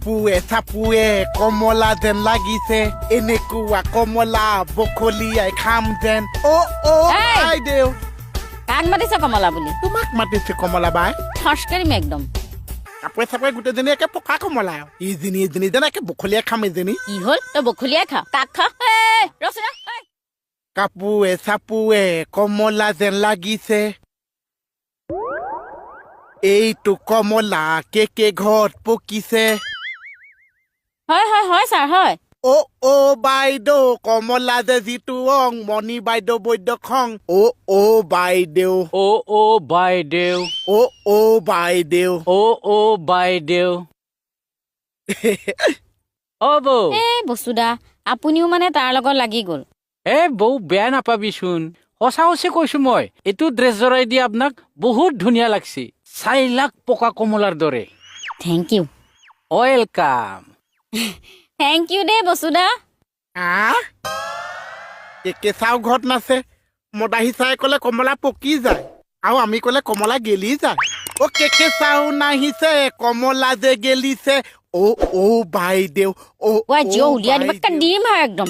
কাপোৰে চাপোৰে কমলা যেন লাগিছে, এনেকুৱা কমলা বখলিয়াই খাম যেন। অ অ। এই! বাইদেউ। কাক মাতিছ কমলা বুলি? তোমাক মাতিছে কমলা বাই। ঠচ কৰিম একদম। কাপোৰে চাপোৰে গোটেইজনী একে পকা কমলা আৰু। ইজনী ইজনী যেন একে বখলিয়াই খাম এজনী। কি হ'ল, তই বখলিয়াই খা? কাক খা? এই, ৰচোন ৰ, এই। কাপোৰে চাপোৰে কমলা যেন লাগিছে, এইটো কমলা কে কে ঘৰত পকিছে? হয় হয় হয় ছাৰ, হয়। অ অ বাইদেউ, কমলা যে যিটো অং, মণি বাইদেউ বৈদ্য খং। অ অ বাইদেউ। অ অ বাইদেউ। অ অ বাইদেউ। অ অ বাইদেউ, অ বৌ। এই বসুদা, আপুনিও মানে তাৰ লগত লাগি গ'ল। এ বৌ, বেয়া নাপাবিচোন, সঁচা সঁচি কৈছো মই। এইটো ড্ৰেছ জৰাই দি আপোনাক বহুত ধুনীয়া লাগছি, 4 লাখ পকা কমলাৰ দৰে। Thank U. Welcome. Thank U দেই বসুদা। আহ, একে চাও ঘৰত নাচে। মদাহী চাই ক'লে কমলা পকি যায় আৰু আমি ক'লে কমলা গেলি যায়। অ কেকে চাও নাহিছে, কমলা যে গেলিছে। অ অ বাইদেউ, অ ৱাই অ জিঅ' উলিয়াই দিবা। বাইদেউ। দিম আৰু একদম।